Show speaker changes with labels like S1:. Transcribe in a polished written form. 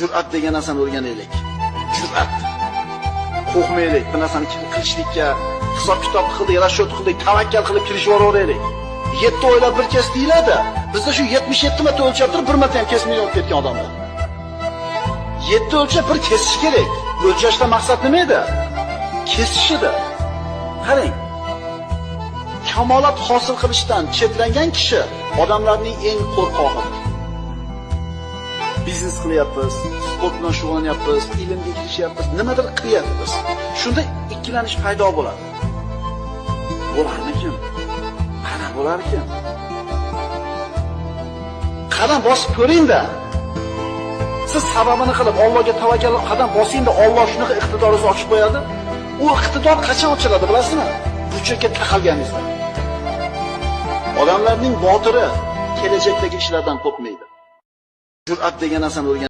S1: Jur'at degan narsani o'rganaylik. Jur'at. Qo'rqmaylik, bir narsani qilishlikka, hisob-kitob qildik, rashyot qildik, tavakkal qilib kirishib yuboraylik. 7 o'ylab bir kes deyiladi. Bizda shu 77 marta o'lchab turib, bir marta ham kesmay olib ketgan odamlar. 7 o'lchab bir kesish kerak. O'lchashda maqsad nima edi? Kesish edi. Qarang. Kamolat hosil qilishdan chetlangan kishi odamlarning eng qo'rqog'idir. Biznes qilyapmiz, sport bilan shug'ullanyapmiz, ilmga kirishyapmiz, nimadir qilyapmiz. Shunda ikkilanish paydo bo'ladi. Bo'larmikin? Qana bo'larkin? Qadam bosib ko'ring-da. Siz sababini qilib Allohga tavakkal qilib qadam bosing-da, Alloh shunaqa iqtidoringizni ochib qo'yadi. U iqtidor qachon ochiladi bilasizmi? Burchakka taqalganingizda. Odamlarning botiri kelajakdagi ishlardan qo'rqmaydi. Jur'at degan narsani o'rgan.